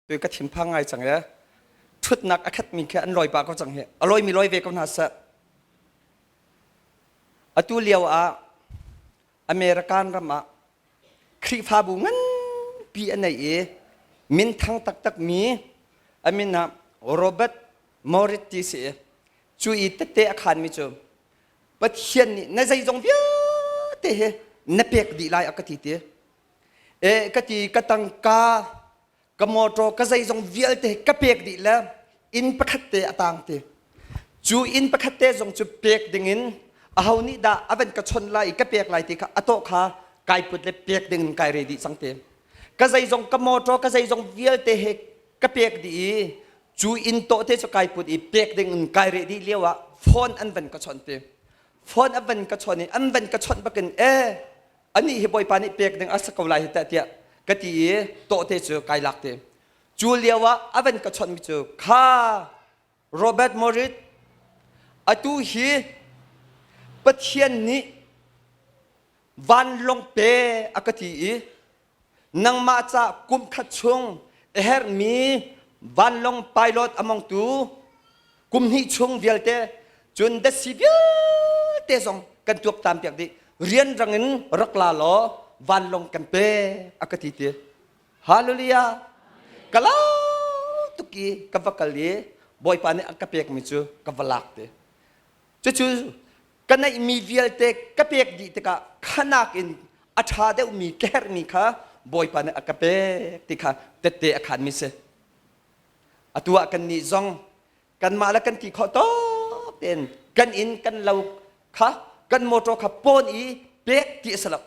Tu ka thinphang ngai cang e. Thutnak a khatmi khi an lawi pah ko cang hi. A lawimi lawi ve ko hna seh. Atu lio ah American ram ah Khrihfabu nganpi a nei i minthang taktakmi a min ah Robert Moritz ti si i cu i tette a khanmi cu Pathian nih na zeizong vialte hi na pek dih lai a ka ti ti. E ka ti ka tangka ka motor ka zeizong vialte ka pek dih le inn pakhat te a tang ti. Cu inn pakhat te zong cu pek dingin aho nih dah a van ka chon lai i ka pek lai ti kha a tawh kha kai put le pek dingin kai re dih cang ti. Ka zeizong ka motor ka zeizong vialte he ka pek dih i cu inn tawh te cu kai put i pek ding in kai re dih lio ah phone an van ka chawnh ti. Phone a van ka chawnh i an van ka chawnh bakin e anih hi Bawipa nih pek ding a si ko lai hi teh tiah ka ti i tawhte cu kai lak te. Cu lio ah a van ka chawnhmi cu kha Robert Moritz atu hi Pathian nih vanlawng pe a ka ti i nangmah ca kum khat chung a herhmi vanlawng pilot a mongtu kum hnih chung vialte cun datsi vialte zong kan tuaktan piak dih rianrang in rak la law vanlawng kan pe a ka ti ti hallelujah ka lau tuk i ka va kal i bawipa nih a ka pekmi cu ka va lak te cucu ka neihmi vialte ka pek dih tikah khanak in a ṭha deuhmi ka herhmi kha bawipa nih a ka pek ti kha tette a khanmi si Atu ah kannih zong kanmah le kan ti khawh tawk tein kan inn kan lo kha kan motor kha pawn i pek ti a si lo.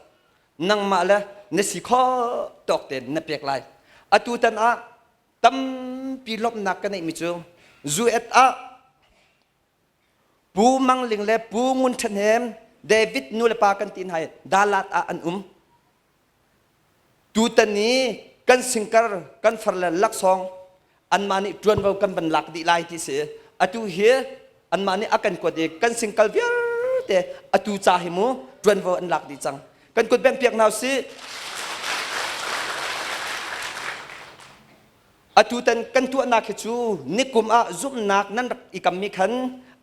Nangmah le na si khawh tawk tein na pek lai. Atu tan ah tampi lawmhnak ka neihmi cu US ah Pu Mang Ling le Pu Ngun Ṭhan Hem David nu le pa kan ti hna i Dalat ah an um. Tutan i kan singkar kan far le laksawng anmah nih ṭuanvo kan van lak dih lai ti si. Atu hi anmah nih a kan kuat i kan singkal vialte atu ca hi mu ṭuanvo an lak dih cang. Kan kut bengh piak hna usih. Atutan kan tuahnak hi cu nikum ah zumhnak nan rak i kammi khan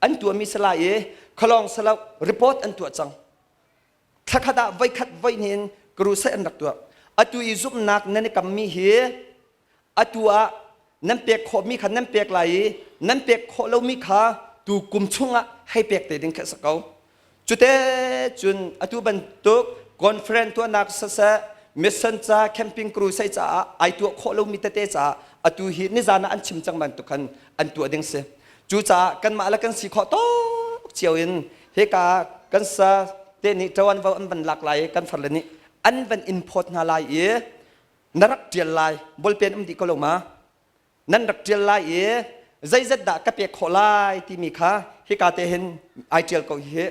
an tuahmi si lai i khualawng salo report an tuah cang. Thlakhat ah voikhat voihnih in crusade an rak tuah. Atu i zumhnak nan i kammi hi atu ah nan pek khawhmi kha nan pek lai i nan pek khawh lomi kha tu kum chungah hei pek te ding khi a si ko. Cute cun atu bantuk conference tuahnak siseh mission ca camping crusade caah ai tuah khawh lomi tete caah atu hi nizan ah an chim cang bantuk khan an tuah ding si. Cucaah kanmah le kan si khawh tawk cio in hika kan sa te nih ṭuanvo an van lak lai i kan farle nih an van in phawt hna lai i na rak ṭial lai bawlpen um dih ko lo ma? Nan rak ṭial lai i zeizat dah ka pek khawh lai timi kha hika te hin ai ṭial ko hi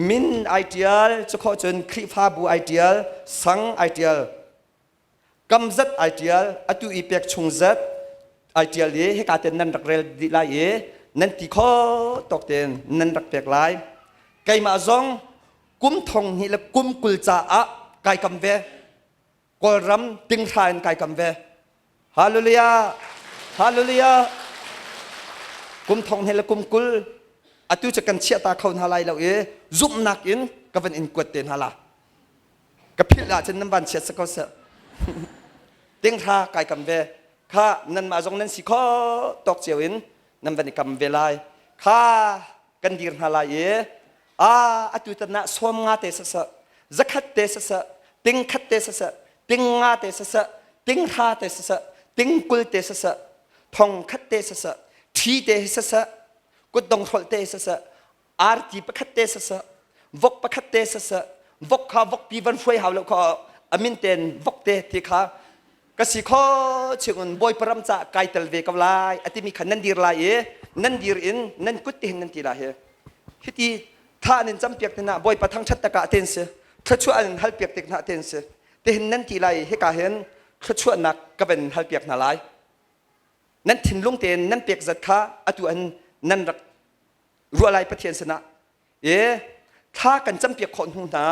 min ai ṭial cu khawh cun Khrihfabu ai ṭial sang ai ṭial kam zat ai ṭial atu i pek chung zat ai ṭial i hika ten nan rak rel dih lai i nan ti khawh tawk tein nan rak pek lai keimah zong kum thong hnih le kum 20 caah kai kam ve Kawlram tinghra in kai kam ve Hallelujah Hallelujah kum thong hnih le kum 20 atu cu kan chiah ta kho hna lai lo i zumhnak in ka van in kuat te hna la ka philh ahcun nan van chiat si ko seh tinghra kai kam ve kha nanmah zong nan si kho tawk cio in nan van i kam ve lai kha kan dir hna lai i a atu tan ah sawm nga te saseh zakhat te saseh ting khat te saseh ting nga te saseh ting hra te saseh ting 20 te saseh thong khat te saseh ṭhi te saseh kutdong hrolh te saseh arti pakhat te saseh vok pakhat te saseh vok kha vokpi van hruai hau lo kha amin ten vok te ti kha ka si kho chingin bawipa ram ca kai tel ve ko lai atimi kha nan dir lai i nan dir in nan kut te hin nan ti lai hi hiti tha nan campiak te na bawipa thangthat takah ten si thluachuah an hal piak tik hna ten si te hin nan ti lai hika hin thluachuahnak ka van hal piak hna lai nan thinlung tein nan pek zat kha atu an nan rak ruah lai Pathian sinah e thla kan campiak khawh hnu hna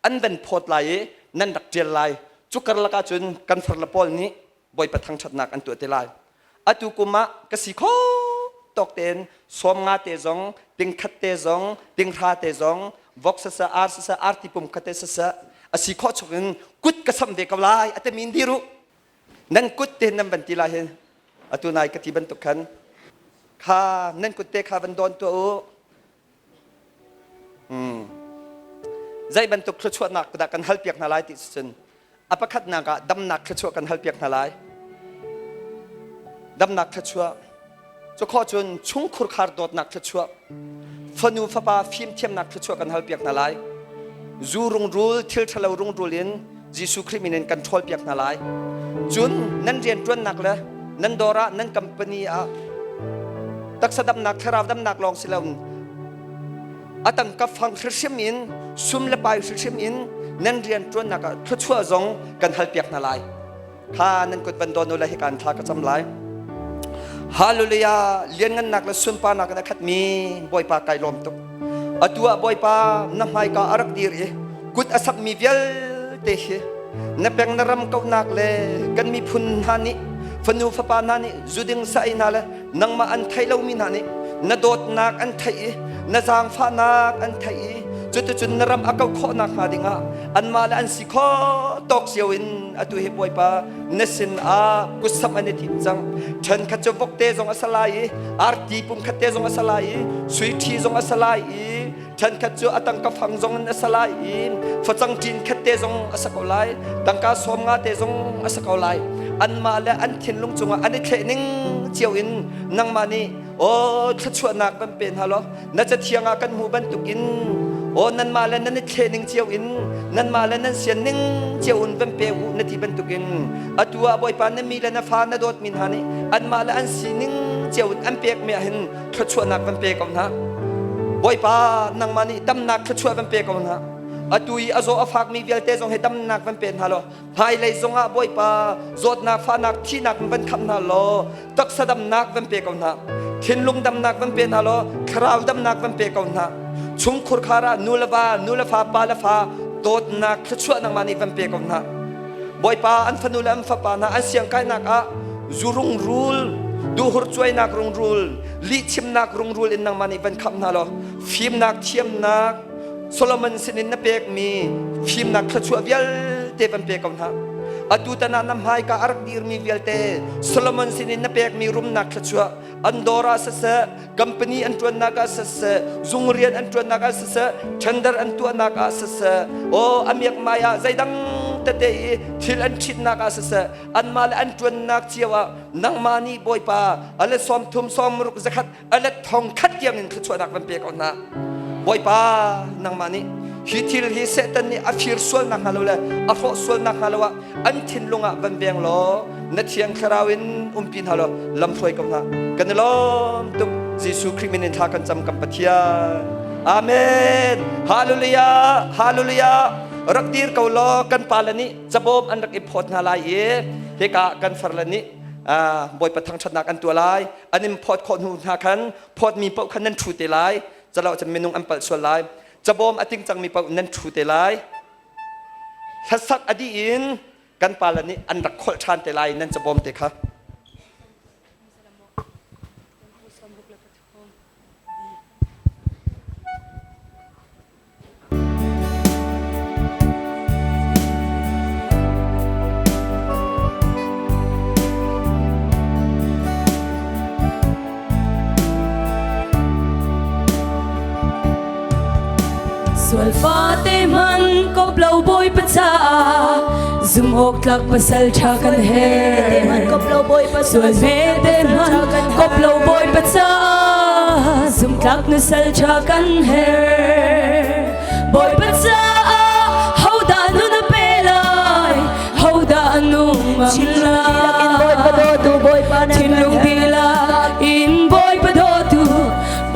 an van phawt lai i nan rak ṭial lai cu karlak ah cun kan farle pawl nih. Bawipa thangṭhatnak an tuah te lai. Atu kum ah ka si kho tawk tein 50 te zong, 100 te zong, 100 te zong, vok siseh, ar siseh, arti pum khat te siseh, a si khawh chung in kut ka samh ve ko lai a timi in dir u. Nan kut te nan van ti lai hin atu nai ka ti bantuk khan kha nan kut te kha van dawn tuah u. Zei bantuk thluachuahnak dah kan halpiak hna lai ti cun a pakhatnak ah damnak thluachuah kan halpiak hna lai. Damnak thluachuah. Cu khawh cun chungkhur khar dawtnak thluachuah, fanu fapa fimthiamnak thluachuah kan halpiak hna lai. Zu rungrul, thil ṭhalo rungrul in Jesuh Khrih min in kan ṭhawlpiak hna lai. Cun nan rianṭuannak le nan dawr ah nan company ah taksa damnak, thlarau damnak lawng si lo a tangka fang hrimhrim in sum le pai hrimhrim in nan rianṭuannak ah thluachuah zong kan halpiak hna lai. Kha nan kut van dawn u le hikan thla ka cam lai. Hallelujah! Lianngannak le sunparnak in a khatmi Bawipa kai lawm tuk. Atu ah Bawipa na hmaika a rak dir i kut a sapmi vialte hi na peng na ram kauhnak le kan miphun hna nih fanu fapa hna nih zuding sa ei hna le nangmah an thei lomi hna nih na dawtnak an theih i na zaangfahnak an theih i cuticun na ram a kauh khawh nakhnga dingah anmah le an si khawh tawk cio in atu hi Bawipa na sin ah kutsamh an i thim cang ṭhenkhat cu vokte zong a sa lai i arti pumkhat te zong a sa lai i sui ṭhi zong a sa lai i ṭhenkhat cu a tangka fang zong in a sa lai i facang ṭin khat te zong a sa ko lai tangka 50 te zong a sa ko lai anmah le an thinlung cungah an i thleh ning cio in nangmah nih aw thluachuahnak kan pe hna law na cathiang ah kan hmuh bantukin aw nanmah le nan i thleh ning cio in nanmah le nan sian ning cio in van pe u na ti bantukin atu ah Bawipa na mi le na fa na dawtmi hna nih anmah le an sining cio in an pekmi ah hin thluachuahnak van pe ko hna Bawipa nangmah nih damnak thluachuah van pe ko hna atu i a zaw a fakmi vialte zong hi damnak van pe hna law hmailei zongah Bawipa zawtnak fahnak thihnak van khamh hna law taksa damnak van pe ko hna thinlung damnak van pe hna law thlarau damnak van pe ko hna chungkhur khar ah nu le va nu le fa pa le fa dawtnak thluachuah nangmah nih van pe ko hna Bawipa an fanu le an fapa hna an siangkainak ah zu rungrul duhur cuainak rungrul lihchimnak rungrul in nangmah nih van khamh hna law fimnak thiamnak Solomon sinin na pekmi fimnak thluachuah vialte van pe ko hna atu tan ah na hmaika a rak dirmi vialte Solomon sinin na pekmi rumnak thluachuah an dawr ah siseh company an ṭuannak ah siseh zung rian an ṭuannak ah siseh tender an tuahnak ah siseh aw a miakmai ah zeidang tete i thil an ṭhitnak ah siseh anmah le an ṭuannak cio ah nangmah nih Bawipa a let 30 60 100 a let 1000 tiang in thluachuahnak van pe ko hna Bawipa nangmah nih hi thil hi Satan nih a fir sual nakhnga lo le a hrawh sual nakhnga lo ah an thinlung ah van veng law na thiang thlarau in umpi hna law lam hruai ko hna kan i lawm tuk Jesuh Khrih min in thla kan cam kan Pathian Amen Hallelujah Hallelujah rak dir ko law kan pa le nih cabawm an rak i phawt hna lai i hika kan far le nih Bawipa thangṭhatnak an tuah lai an in phawt khawh hnu hna khan phawtmi paoh khan nan ṭhu te lai calo cun minung an palh sual lai cabawm a ting cangmi paoh nan ṭhu te lai hlasak a dih in kan pale nih an rak kholh ṭhan te lai nan cabawm te kha. Sual fate man kop lo bawipa caah zumhawk tlak pasal ṭha kan herh. Sual hmete hman kop lo bawipa caah zumtlak nusal ṭha kan herh. Bawipa caah hodah nun a pe lai, hodah a nung ngam lai. Thinlung dihlak in Bawipa dawtu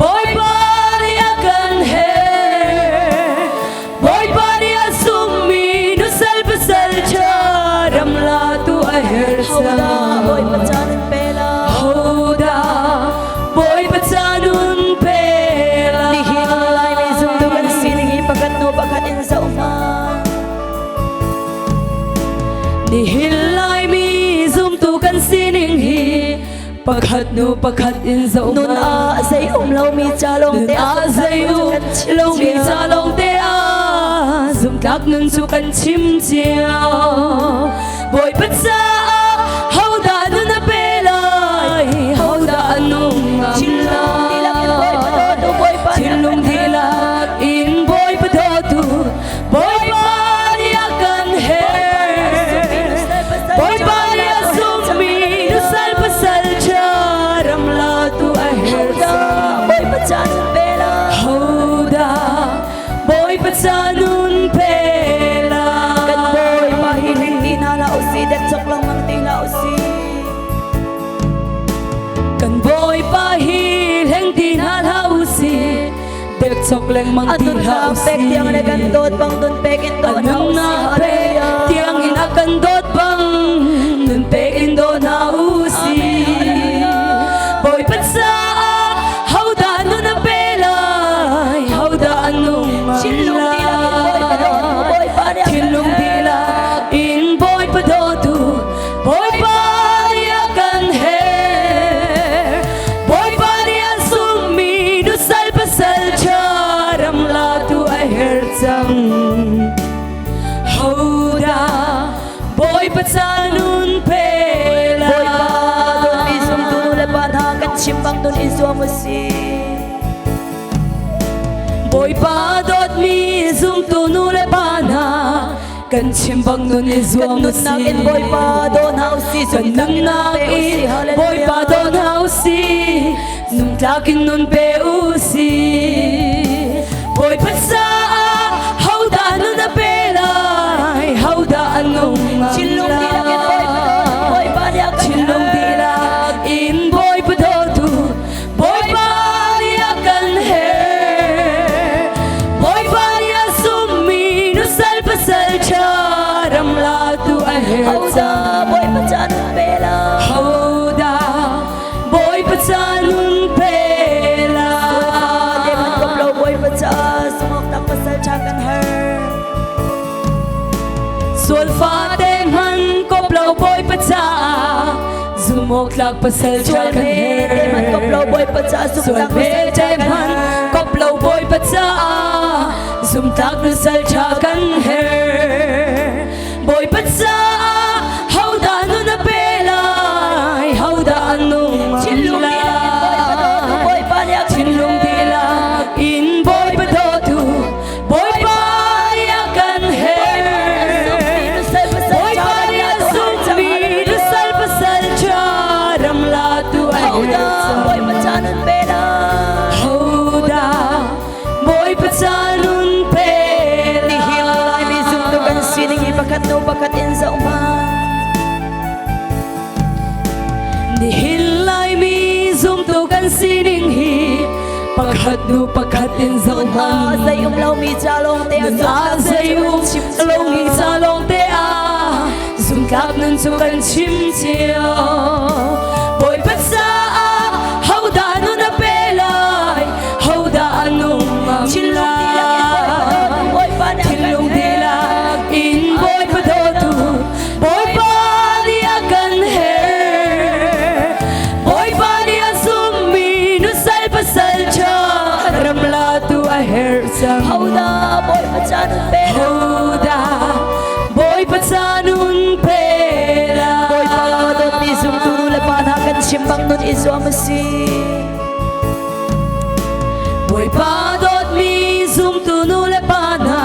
Bawipa nih a kan herh. Bawipa nih a summi nusal pasal ṭha ram latu a herh cang. Hodah Bawipa ca nun pe lai. Nihin Laimi zumtu kan sining hi pakhat hnu pakhat in zoh hmanh. Nihin Laimi zumtu. Pakhat nu pakhat in zoh Nun ah zei um lomi ca lawng te Nun ah zei um lomi ca lawng te ah zumtlak nun cu kan chim cio. Bawipa caah hodah nun a pe lai, hodah a nung ngam lai. Thinlung dihlak in Bawipa dawtu, Bawipa nih a kan herh. Bawipa nih a zummi nusal pasal ṭha ram latu a herh cang. Bawipa ca nun pe lai. Hodah Bawipa ca nun pe lai. Kan Bawipa hi ring ti hna hlah usih, dek chok lengmang ti hlah usih. Kan Bawipa hi hleng ti hna hlah usih, dek chok lengmang A ti hlah nunnak usih. pek tiang le kan dawt bang nun pek in A dawt hna usih. nunnak pek tiang in a kan dawt bang nun pek in daw hna usih. Bawipa caah hodah nun a pe lai, hodah a nung ngam Thinlung dihlak in Bawipa dawtu, lai. Bawipa nih a kan Thinlung herh. dihlak in Bawipa dawtu, Bawipa nih a kan herh. Bawipa nih a zummi nusal pasal ṭha ram latu a herh cang. Hodah Bawipa ca nun pe lai. Bawipa dawtmi zumtu nu le pa hna kan chim bang nun i zuam usih. Bawipa dawtmi zumtu nu le pa hna kan chim bang nun i Kan zuam nunnak usih. in Bawipa daw hna usih, Kan zumtlak in nun nunnak pe usih. in Hallelujah. Bawipa daw hna usih, nungtlak in nun pe usih. Bawipa caah hodah nun a pe lai, hodah a nung ngam Thinlung dihlak in Bawipa dawtu, lai. Bawipa nih a kan Thinlung herh. dihlak in Bawipa dawtu, Bawipa nih a kan herh. Bawipa nih a zummi nusal pasal ṭha ram latu a herh Hodah cang. Bawipa ca nun pe lai. Hodah Bawipa ca nun pe Te man kop lai. lo Bawipa ca sungawk pasal ṭha kan herh. Sual fate hman kop lo Bawipa caah zumawk tlak pasal ṭha Sual kan me te man kop lo herh. Bawipa ca Sual zumtlak pasal te ṭha kan hman herh. kop lo Bawipa caah zumtlak nusal ṭha kan herh. Bawipa caah hodah nun a pe lai, hodah a nung ngam Thinlung dihlak in Bawipa dawtu, lai. Bawipa nih a kan Thinlung herh. dihlak in Bawipa dawtu, Bawipa nih a kan herh. Bawipa nih a zummi nusal pasal ṭha ram latu a herh Hodah cang. Bawipa ca nun pe lai. Hodah Bawipa ca nun pe Nihin Laimi zumtu kan lai. sining hi pakhat hnu pakhat in zoh hmanh. Nihin Laimi zumtu kan sining hi pakhat hnu pakhat in zoh Nun ah hmanh. zei um lomi ca lawng te ah Nun ah zumtlak zei nun cu um kan chim cio. lomi ca lawng te ah zumtlak nun cu kan chim cio. Bawipa caah hodah nun a pe lai, hodah a nung ngam Thinlung dihlak in Bawipa dawtu, lai. Bawipa nih a kan Thinlung herh. dihlak in Bawipa dawtu, Bawipa nih a kan herh. Bawipa nih a zummi nusal pasal ṭha ram latu a herh cang. Hodah Bawipa ca nun pe lai. Hodah Bawipa ca nun pe Bawipa dawtmi zumtu nu le pa hna kan chim bang nun i zuam usih. Bawipa dawtmi zumtu nu le pa hna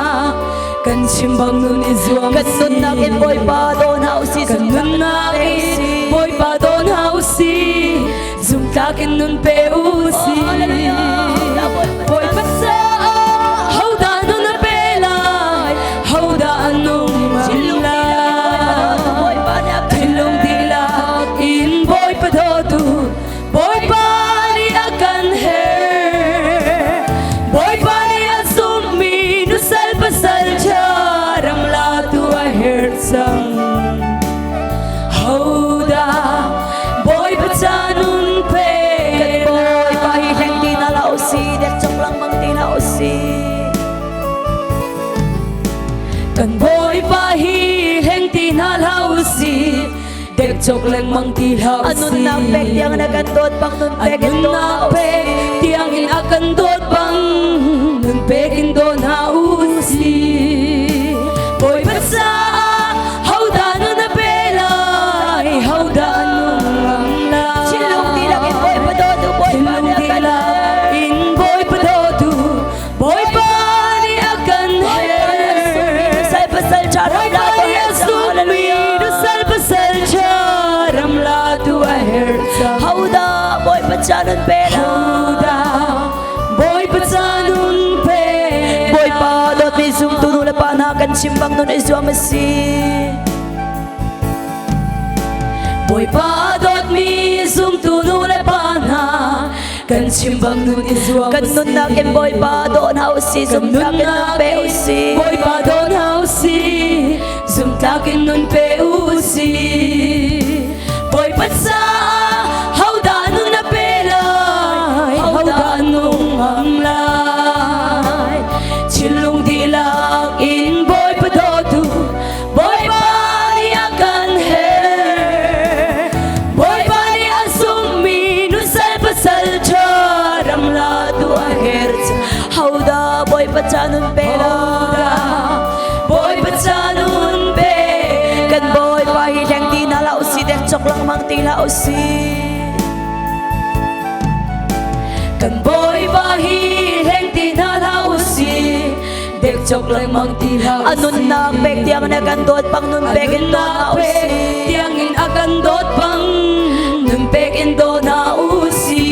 kan chim bang nun i zuam Kan nunnak in Bawipa daw hna usih, Kan zumtlak in nun nunnak pe in usih. Bawipa daw hna usih, zumtlak in nun pe Oh, usih. hallelujah. Hodah Bawipa Bawipa caah hodah nun a pe lai, hodah a nung ngam Thinlung dihlak in Bawipa dawtu, lai. Bawipa nih a kan Thinlung herh. dihlak in Bawipa dawtu, Bawipa nih a kan herh. Bawipa nih a zummi nusal pasal ṭha ram latu a herh cang. Hodah Bawipa ca nun pe Kan Bawipa hi hleng ti hna hlah usih, dek chok lengmang ti hlah usih. Kan Bawipa hi hleng ti hna hlah usih. Dek chok lengmang ti hlah A nunnak pek tiang in a kan dawt bang nun pek in daw hna nunnak pek tiang in a kan dawt bang nun pek in daw hna u sih. Bawipa caah hodah nun a pe lai, hodah nung ngam lai. Thinlung dihlak in Bawipa dawtu Bawipa Thinlung nih a kan dihlak in Bawipa dawtu Bawipa nih a kan herh. Sal pasal ṭha ram la Bawipa tu nih a herh cang sungmi hallelujah. nusal pasal ṭha ram la tu a herh cang. Hodah Bawipa ca nun pe la. Hodah Bawipa ca nun pe Bawipa dawtmi zumtu nu le pa hna kan chim bang nun i zuam a si. Bawipa dawtmi zumtu nu le pa hna kan chim bang nun i zuam Kan nunnak in Bawipa daw hna u si, zumtlak in nun pe u si. Bawipa daw hna u si, zumtlak in nun pe u si. Bawipa caah hodah nun a pe lai, hodah nung ngam lai. Thinlung dihlak in Bawipa dawtu, Bawipa nih a kan herh. Bawipa nih a zummi nusal pasal ṭha ram la tu a herh. Hodah Bawipa ca nun pe la. Hodah Bawipa ca nun pe Kan Bawipa hi hleng ti hna hlah u si, dek chok lengmang ti hlah u si. Kan Bawipa hi hleng ti hna hlah u si, dek chok lengmang ti hlah A u si. nunnak pek tiang in a kan dawt bang nun pek in daw hna u si. Tiang in a kan dawt bang nun pek in daw hna u si.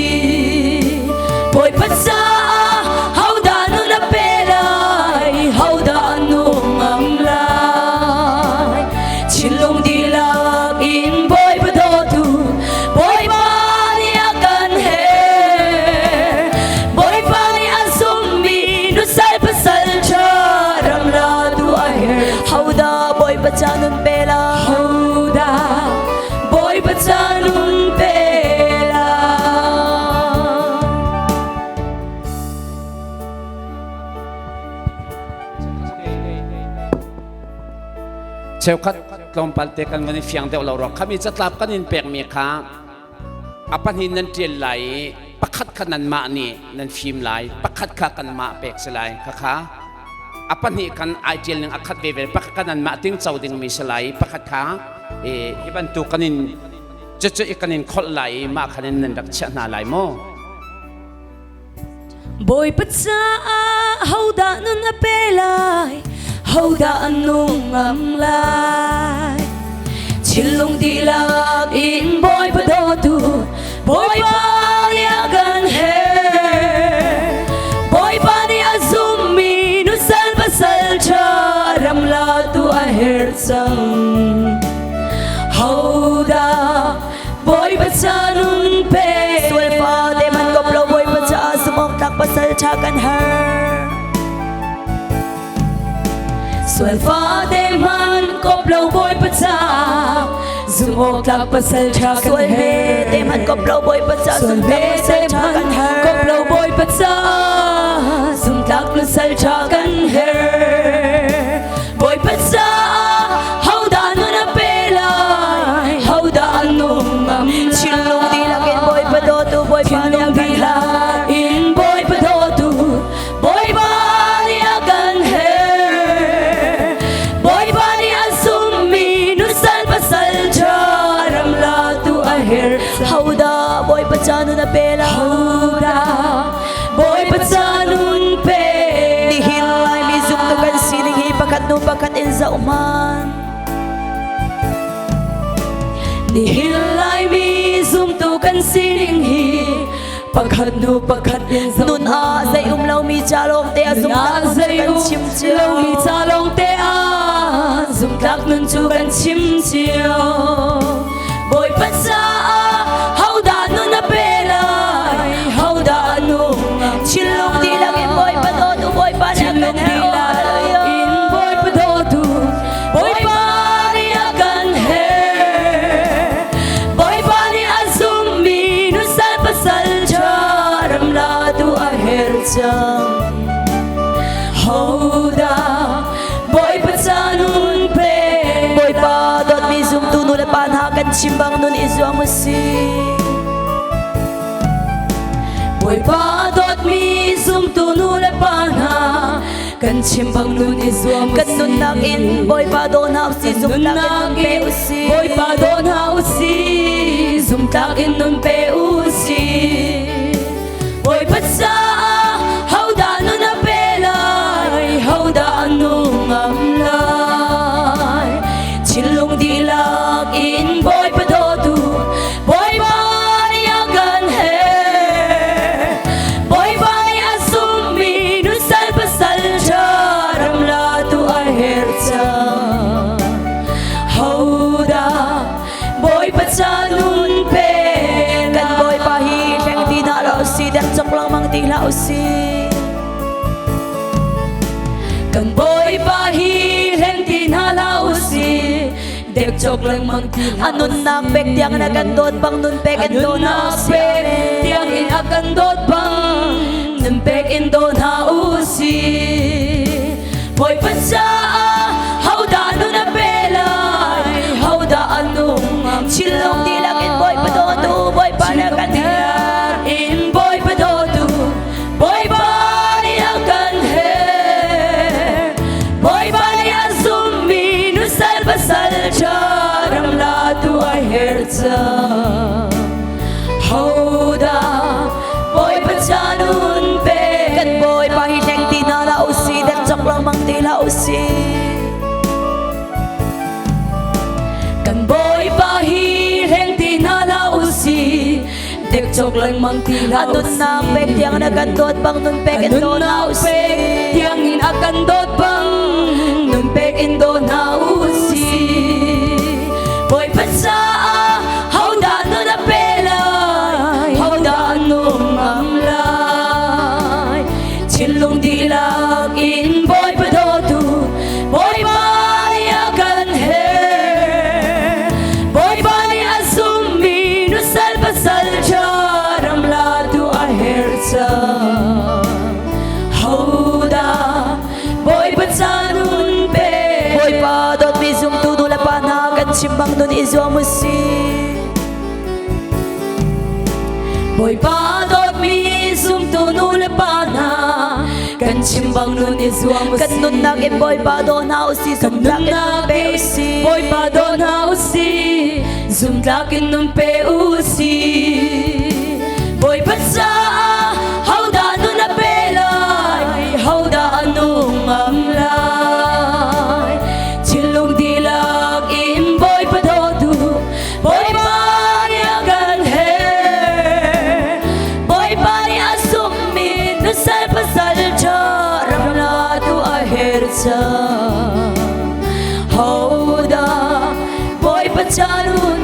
Bawipa caah hodah nun a pe lai, hodah nung ngam lai. Thinlung dihlak in Bawipa dawtu, Bawipa nih a kan herh. Bawipa nih a zummi nusal pasal ṭha ram la tu a herh. Hodah Bawipa ca nun pe la. Hodah Bawipa ca nun pe lai. Cheukhat tlawmpal te kan van i fiang deuh lo rua. Khami catlap kan in pekmi kha a pahnih nan ṭial lai i pakhat kha nanmah nih nan fim lai, pakhat kha kanmah pek si lai. Khakha a pahnih kan ai ṭial ning a khat veve, pakhat kha nanmah tingco dingmi si lai i pakhat kha hi bantuk kan in cucu i kan in kholh lai i mah khan in nan rak chiah hna lai mu. Bawipa caah hodah nun a pe lai, hodah a nung ngam lai. Thinlung dihlak in Bawipa dawtu, Bawipa nih a kan herh. Bawipa nih a zummi nusal pasal ṭha ram latu a herh cang. Hodah Bawipa ca nun pe. Sual fate man kop lo Bawipa caah zumh tlak pasal ṭha kan herh. Sual fate man kop lo Bawipa caah zumh awk tlak pasal ṭha kan Sual herh. te man kop lo Bawipa caah Sual zumh tlak pasal te ṭha man kan herh. kop lo Bawipa caah zumh tlak pasal ṭha kan herh. Bawipa caah hodah nun a pe lai, hodah a nung ngam lai. Thinlung dihlak in Bawipa dawtu Bawipa nih a Thinlung kan dihlak herh. in Bawipa dawtu Bawipa nih a kan herh. Bawipa nih a zummi nusal pasal ṭha ram latu a herh. Hodah Bawipa ca nun a pe lai. Hodah Bawipa ca nun pe Nihin Laimi zumtu kan sining hi pakhat hnu pakhat in zoh hmanh. Nihin Laimi zumtu kan sining hi pakhat hnu pakhat in zoh Nun ah zei um lomi ca lawng te ah zumtlak nun cu kan chim cio. Lomi ca lawng te ah zumtlak nun cu kan chim cio. Bawipa caah hodah nun a pe lai, hodah a nung ngam Thinlung dihlak in Bawipa dawtu Bawipa nih a kan Thinlung herh. dihlak Hallelujah. in Bawipa dawtu Bawipa nih a kan herh. Bawipa nih a zummi nusal pasal ṭha ram latu a herh cang. Hodah Bawipa ca nun pe. Bawipa dawtmi zumtu nu le pa hna kan chim bang nun i zuam usih. Bawipa dawtmi zumtu nu le pa hna kan chim bang nun i zuam Kan nunnak in Bawipa daw hna usih, zumtlak in nun pe usih. Bawipa daw hna usih, zumtlak in nun pe usih. Bawipa caah hodah nun a pe lai, hodah a nung ngam lai. Thinlung dihlak in Bawipa dawtu, Bawipa nih a kan herh. Bawipa nih a zummi nusal pasal ṭha ram latu a herh cang. Hodah Bawipa ca nun pe Kan Bawipa hi hleng ti hna lo si, dek cok lengmang ti hlah usih. Kan Bawipa hi hleng ti hna hlah usih, dek cok lengmang ti hlah A nunnak pek tiang in a kan dawt bang nun pek in daw hna usih. pek tiang in a kan dawt bang nun pek in daw hna usih. Bawipa caah hodah nun a pe lai, hodah a nung ngam Thinlung dihlak in Bawipa dawtu, Bawipa na kan herh. In Bawipa dawtu, Bawipa nih a kan herh. Bawipa nih a zummi nusal pasal ṭha ram latu a herh cang. Hodah Bawipa ca nun pe Kan Bawipa hi hleng ti hna hlah usih, dek cok lengmang ti hlah usih. Kan Bawipa hi hleng ti hna hlah usih, dek cok lengmang ti A hlah nunnak pek tiang in a kan dawt bang nun pek in daw hna Nunnak usih. pek tiang in a kan dawt bang nun pek in daw hna usih. Bawipa caah hodah nun a pe lai, hodah a nung ngam lai. Thinlung dihlak in Bawipa dawtu, Bawipa nih a kan herh. Bawipa nih a zummi nusal pasal ṭha ram latu a herh cang. Hodah Bawipa ca nun pe Bawipa dawtmi zumtu nu le pa hna kan chim bang nun i zuam usih. Bawipa dawtmi zumtu nu le pa hna kan chim bang nun i zuam usih. Kan nunnak in Bawipa daw hna usih, Kan zumtlak in nun nunnak pe in usih. Bawipa daw hna usih, zumtlak in nun pe usih. Bawipa caah hodah nun a pe lai, hodah a nung ngam lai. Thinlung dihlak in Bawipa dawtu, Bawipa nih a kan herh. Bawipa nih a zummi nusal pasal ṭha ram latu a herh cang. Hodah Bawipa ca nun